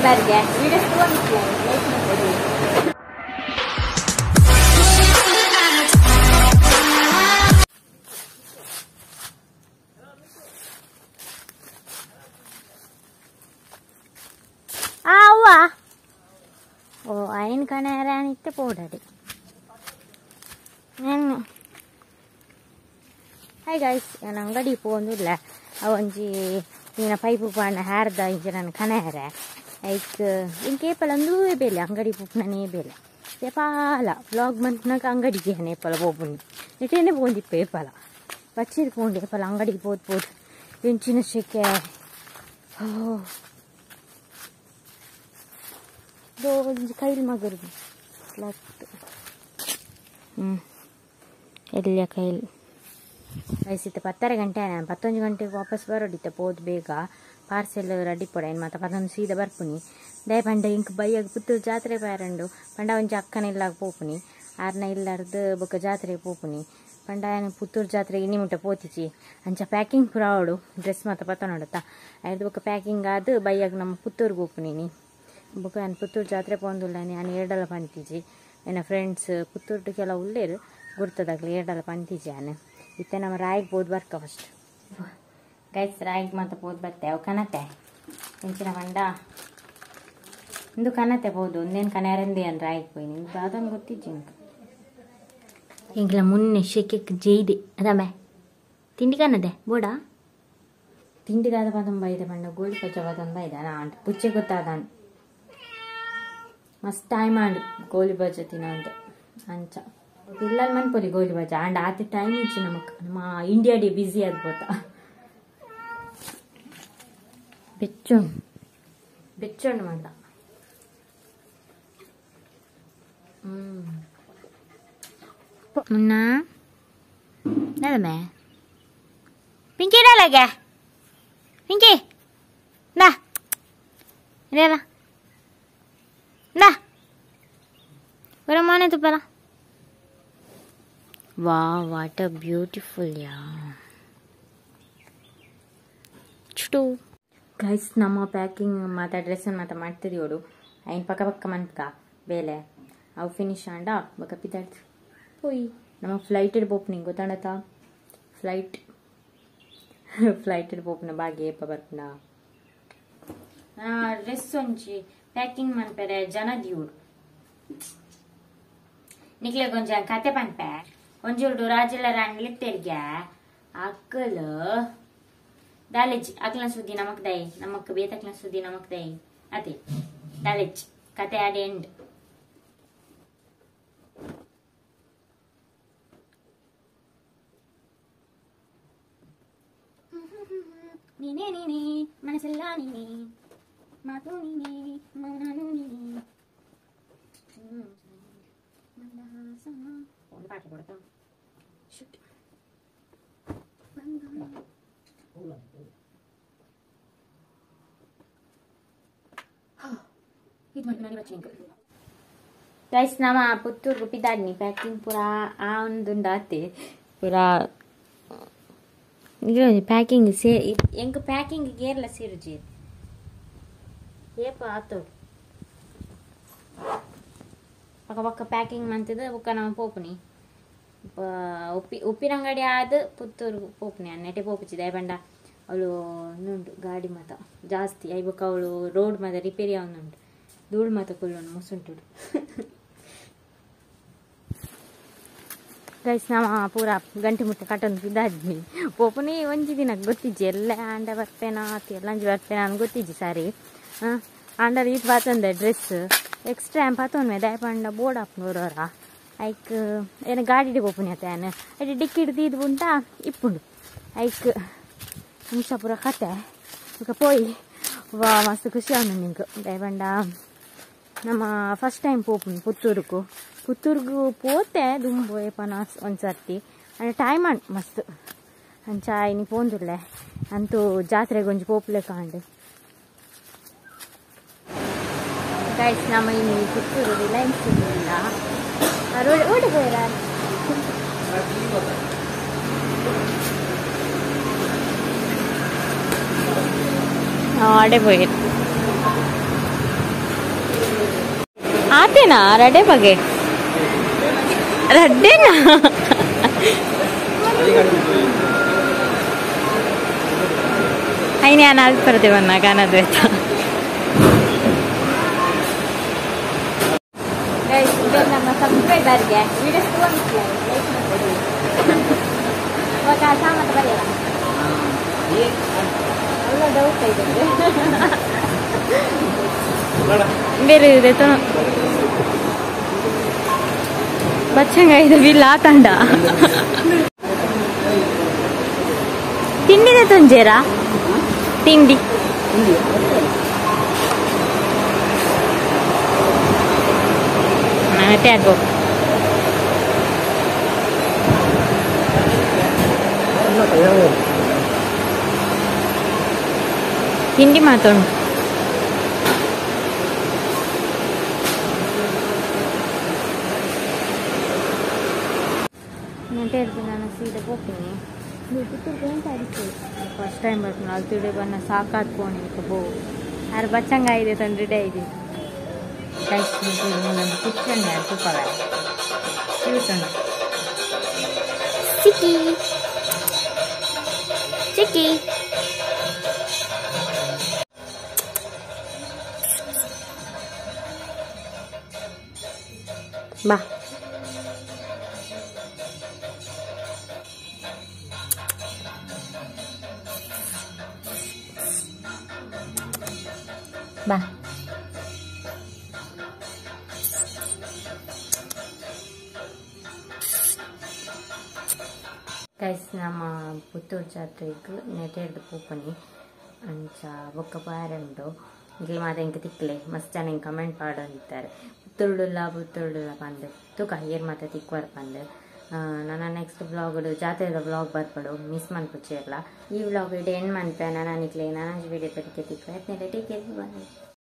ಬಾರಿಗೆ video like ಮಾಡ್ಬೋದು. ಅವ್ವ ಓ ಐನ್ ಕಣಾರ ಇತ್ತೆ ಪೋಡಡಿ. ಹಾಯ್ ಗೈಸ್, ನಾನು ಅಂಗಡಿ ಪೋಂದುಲ್ಲ. ಅವಂಜಿ ಈನ ಪೈಪು ಪಾಂಡ ಹ್ಯಾರ್ದ ಇಂಚ ನಾನು ಕಣಾರ ಐಕ್ ಇಂಕೇಪಲ ಒಂದೂ ಬೇಲೆ ಅಂಗಡಿ ಪೂಪುನನೇ ಬೇಲೆ ಏಪಾಲ ವ್ಲಾಗ್ ಮಂತ್ನಾಗ ಅಂಗಡಿಗೆ ಏಪಲ ಪೋಪುನಿ ನೆಟೇನೆ ಪೋಂದಿಪ್ಪ ಏಪಲ ಬಚ್ಚಿದ್ ಪೋಂಡು ಏಪಲ ಅಂಗಡಿಗೆ ಪೋದು ಪೋದು ಎಂಚಿನ ಶೆಕೆ. ಓ ಒಂಜಿ ಕೈಲ್ ಮಗರ್ದು ಲತ್ತು ಎಲ್ಲ ಕೈಲ್ ವಯಸ್ಸಿತ್ತು. 10:30 ಗಂಟೆ ನಾನು 11 ಗಂಟೆಗೆ ವಾಪಸ್ ಬರೋಡಿತ್ತೆ ಪೋದು ಬೇಗ ಪಾರ್ಸೆಲ್ ರೆಡಿ ಪೋಡ ಏನು ಮಾತ ಪತ್ತೊಂದು ಸೀದಾ ಬರ್ಪುನಿ. ದಯ ಪಂಡ ಇಂಕ್ ಬೈಯಾಗ ಪುತ್ತೂರು ಜಾತ್ರೆ ಪೇರಂಡು ಪಂಡ ಒಂಜಿ ಅಕ್ಕನ ಇಲ್ಲಾಗ ಪೋಪುನಿ ಆರ್ನ ಇಲ್ಲಾರ್ದು ಬೊಕ್ಕ ಜಾತ್ರೆಗೆ ಪೋಪುನಿ ಪಂಡ ಏನು ಪುತ್ತೂರು ಜಾತ್ರೆಗೆ ಇನ್ನಿ ಮುಟ್ಟ ಪೋತಿಚಿ ಅಂಚ ಪ್ಯಾಕಿಂಗ್ ಪೂರ ಅವಳು ಡ್ರೆಸ್ ಮಾತ ಪತ್ತೊಂಡತ್ತ ಐದು ಬೊಕ್ಕ ಪ್ಯಾಕಿಂಗ್ ಆದು ಬೈಯಾಗ ನಮ್ಮ ಪುತ್ತೂರಿಗೆ ಪೋಪುನಿ. ಬೊಕ್ಕ ನಾನು ಪುತ್ತೂರು ಜಾತ್ರೆ ಪೋಂದುಲ್ಲ ನಾನು ಎರಡಲ್ಲ ಪಂತಿಜಿ ನನ್ನ ಫ್ರೆಂಡ್ಸ್ ಪುತ್ತೂರು ಕೆಲವು ಉಳ್ಳೇರು ಗುರ್ತದಾಗಲಿ ಎರಡಲ್ಲ ಪಂತಿಜಿ ನಾನು ಇತ್ತೆ ನಮ್ಮ ರಾಯಿಗೆ ಬೋದು ಬರ್ಕ ಫಸ್ಟ್. ಗೈಸ್ ರಾಯಿಗೆ ಮಾತ್ರ ಪೋದು ಬರ್ತೆ ಅವು ಕನತೆ ಎಂಚಿನ ಪಂಡ ಇಂದು ಕನತೆ ಪೋದು ಒಂದೇನು ಕನೆರಂದೆ ಏನು ರಾಯಿಗೆ ಪೋಯಿ ನಿಂಗೆ ಅದೊಂದು ಗೊತ್ತಿಜ್ಜಿ ಇಂಕ ಎಂಗ್ಲ ಮುನ್ನೆ ಶೆಕೆಕ್ ಜೈದೆ ಅದಮ್ಮೆ ತಿಂಡಿ ಕನದೆ ಬೋಡ ತಿಂಡಿದಾದ ಪದೊಂಬ ಇದೆ ಪಂಡ ಗೋಳಿ ಪಚ್ಚ ಪದೊಂಬ ಇದೆ ನಾನು ಪುಚ್ಚೆ ಗೊತ್ತಾದ ಮಸ್ತ್ ಟೈಮ್ ಆಂಡ್ ಗೋಲಿ ಬಜ್ಜ ತಿನ್ನೋದು ಅಂಚ ಇಲ್ಲ ಮನ್ಪೊಲಿ ಗೋಲಿ ಬಜ್ಜ ಆಂಡ್ ಆತ ಟೈಮ್ ಇಚ್ಚಿ ನಮಕ್ ನಮ್ಮ ಇಂಡಿಯಾ ಡೇ ಬ್ಯುಸಿ ಆಗ್ಬೋತ. ಬೆಚ್ಚುಂಡು ಬೆಚ್ಚುಂಡು ಮಾತ್ರ. ಮುನ್ನ ನದಮೆ ಪಿಂಕಿ ಇಡಲಾಗೆ ಪಿಂಕಿ ನಾ ಇಡಲ್ಲ ನಾ ಬರಮಾನೆ ತುಪ್ಪಲ. ವಾ what a beautiful yeah ಚುಟು. Guys ನಮ್ಮ ಪ್ಯಾಕಿಂಗ್ ಮಾತ ಡ್ರೆಸ್ ಮಾತ ಮಾಡ್ತಿದ್ದೀವಳು ಐನ್ ಪಕ್ಕ ಪಕ್ಕ ಮನ್ಕ ಬೇಲೆ ಅವು ಫಿನಿಶ್ ಆಂಡ ಬೊಕ್ಕ ಪಿದಾಡ್ತು ಪೋಯಿ ನಮ್ಮ ಫ್ಲೈಟೆಡ್ ಪೋಪುನಿ ಗೊತ್ತಾಡತ್ತ ಫ್ಲೈಟ್ ಫ್ಲೈಟೆಡ್ ಪೋಪುನ ಬಾಗಿ ಏಪ ಬರ್ಪುನ ಡ್ರೆಸ್ ಒಂಜಿ ಪ್ಯಾಕಿಂಗ್ ಮನ್ಪೆರೆ ಜನ ದಿಯೂಡು ನಿಕ್ಲೆ ಕೊಂಚ ಕತೆ ಪನ್ಪೆ ಒಂಜುಡು ರಾಜೆಲ್ಲ ರಾಣಿ ತೆರಿಗೆ ಅಕ್ಕಲು ದಾಲೆಜ್ ಅಕ್ಲ ಸುದ್ದಿ ನಮಕ್ ದೈ ನಮಕ್ ಬೇತಕ್ಲ ಸುದ್ದಿ ನಮಕ್ ದೈ ಅದೇ ದಾಲೆಜ್ ಕತೆ ಆಡ್ ಎಂಡ್. ನೀನೇ ನೀನೇ ಮನಸ್ಸೆಲ್ಲ ನೀನೇ ಮಾತು ನೀನೇ ಮೌನಾನು ನೀನೇ ಒಂದು ಪಾಠ ಕೊಡ್ತಾ ಶುಟ್ ಗೈಸ್ ನಮ್ಮ ಪುತ್ತೂರು ಪಿದಾಡ್ನಿ ಪ್ಯಾಕಿಂಗ್ ಪೂರ ಆ ಒಂದುಂಡಾತೆ ಪೂರ ಪ್ಯಾಕಿಂಗ್ ಸೇ ಎಂಕ್ ಪ್ಯಾಕಿಂಗ್ ಗೇರ್ಲ ಸೇರುಜಿ ಏಪ ಆತೋಡು ಪಕ್ಕ ಪಕ್ಕ ಪ್ಯಾಕಿಂಗ್ ಮಂತದ ಬೊಕ್ಕ ನಮ್ಮ ಪೋಪುನಿ ಉಪ್ಪಿನಂಗಡಿ ಆದ ಪುತ್ತೂರು ಪೋಪುನಿ ನೆಟೆ ಪೋಪುಚಿ ದಯಪಂಡ ಅವಳು ಉಂಟು ಗಾಡಿ ಮಾತ ಜಾಸ್ತಿ I ಬೊಕ್ಕ ಅವಳು ರೋಡ್ ಮಾತ ರಿಪೇರಿ ಅವನುಂಟು ಧೂಳು ಮಾತ ಕುಲ್ಲುಂಡು ಮುಸುಂಟು. ಗೈಸ್ ನಮ್ಮ ಪೂರ ಗಂಟೆ ಮುಟ್ಟ ಕಟ್ಟೊಂದು ಇದಾದ್ನಿ ಪೋಪುನಿ ಒಂಜಿ ದಿನ ಗೊತ್ತಿಜ್ಜಿ ಎಲ್ಲ ಆಂಡ ಬರ್ಪೇನಾ ಎಲ್ಲ ಅಂಜಿ ಬರ್ಪೇನಾ ಅನ್ ಗೊತ್ತಿಜ್ಜಿ ಸಾರಿ ಆಂಡ ಈತ್ ಬಾತಂದೆ ಡ್ರೆಸ್ ಎಕ್ಸ್ಟ್ರಾ ಆ್ಯಂಪ್ ಪಾತೊನ್ಮೆ ದಯಪಂಡ ಬೋರ್ಡ್ ಆಪ್ನೂರವರ ಐಕ್ ಏನ ಗಾಡಿಡೆ ಪೋಪುನಿ ಅತ್ತ ಯಾನ್ ಐಟ್ ಡಿಕ್ಕಿ ಹಿಡ್ದು ಉಂಟಾ ಇಪ್ಪುಂಡು ಐಕ್ ನಿಮಿಷ ಪೂರ ಕತೆ ಬೊಕ ಪೋಯಿ ವಾ ಮಸ್ತ್ ಖುಷಿ ಆವನು ನಿಂಕ್ ದಯಪಂಡ ನಮ್ಮ ಫಸ್ಟ್ ಟೈಮ್ ಪೋಪುನಿ ಪುತ್ತೂರುಗು ಪುತ್ತೂರ್ಗು ಪೋತೆ ದುಂಬು ಏಪನ ಒಂದ್ಸರ್ತಿ ಅಂಡ್ ಟೈಮ್ ಆಂಡ್ ಮಸ್ತ್ ಅಂಚ ಇನಿ ಪೋಂದುಲ್ಲೆ ಅಂತೂ ಜಾತ್ರೆಗೆ ಒಂಜಿ ಪೋಪುಲೆ ಕಾಂಡ್. ಗೈಸ್ ನಮ್ಮ ಇನಿ ಪುತ್ತೂರು ರಿಲಯನ್ಸ್ ಇಲ್ಲ ರೋಡ್ ಓಡಿ ಪೋಯರ ಆಡೆ ಪೋಯರ್. ಆತೇನಾ ರಡೆ ಬಗೆ ರಡ್ಡೇನಾ ಐನೇ ಅಲ್ಪರದೆ ಬನ್ನ ಗಾನದ್ವೇತ. ನಮ್ಮ ಸಬ್ಸ್ಕ್ರೈಬರ್ಗೆ ವಿಡಿಯೋಸ್ ಲೈಕ್ ಮಾಡ್ಕೊಡಿ. ಇವಾಗ ಸಾಮತ ಬರೆಯಲ್ಲ ಅಲ್ಲ ಡೌಟ್ ಇದೆ ಬೇರೆ ಇದೆ ಬಚ್ಚಂಗ ಇದು ಬಿಲ್ ಆತಂಡ ತಿಂಡಿದೆ ತುಂಜೇರಾ ತಿಂಡಿ ಮತ್ತೆ ಆಗ್ಬೇಕು. ತಿಂಡಿ ಮಾತುಂಟು. ನಾನು ಸೀದಾ ಹೋಗ್ತೀನಿ. ಫಸ್ಟ್ ಟೈಮ್ ಬರ್ತೀನಿ ಅಲ್ತಿಡೆ ಬನ್ನ ಸಾಕಾದ್ ಪೋಣಿ ಬೋ ಯಾರು ಬಚ್ಚಂಗ ಇದೆ ತಂದ್ರೆ ಇದೆ. ಪುಚ್ಚಣ್ಣೆ ತೂಪವ ಕ್ಯೂಟ್ ಉಂಟು. ಚಿಕ್ಕಿ ಚಿಕ್ಕಿ ಬಾ. ಬಾ ಗೈಸ್, ನಮ್ಮ ಪುತ್ತೂರು ಜಾತ್ರೆಗೆ ನೆಟೆಡ್ದು ಪೂಪನಿ ಅಂಚ ಬೊಕ್ಕ ಬಾರೆ ಉಂಟು. ಇಲ್ಲಿ ಮಾತ ಇಂಕ ತಿಕ್ಲೆ ಮಸ್ತ್ ಜನ ಹಿಂಗೆ ಕಮೆಂಟ್ ಪಾಡೊಂದಿತ್ತಾರೆ ಪುತ್ತೂರುಡುಲ್ಲ ಪುತ್ತೂರುಡುಲ್ಲ ಪಂದು ತೂಕ ಏರ್ ಮಾತ ತಿಕ್ವರ್ ಪಂದು. ನನ್ನ ನೆಕ್ಸ್ಟ್ ವ್ಲಾಗ್ ಜಾತ್ರೆದ ವ್ಲಾಗ್ ಬರ್ಪಡು ಮಿಸ್ ಮನ್ಪುಚೇರ್ಲ. ಈ ವ್ಲಾಗ್ ಇಡೆ ಎಂಡ್ ಮನ್ಪೆ ನಾನು ನಿಕ್ಲೆ ನಾನು ವಿಡಿಯೋ ಪೆಟ್ಟಿಗೆ ತಿಕ್ವೆ. Take care, bye.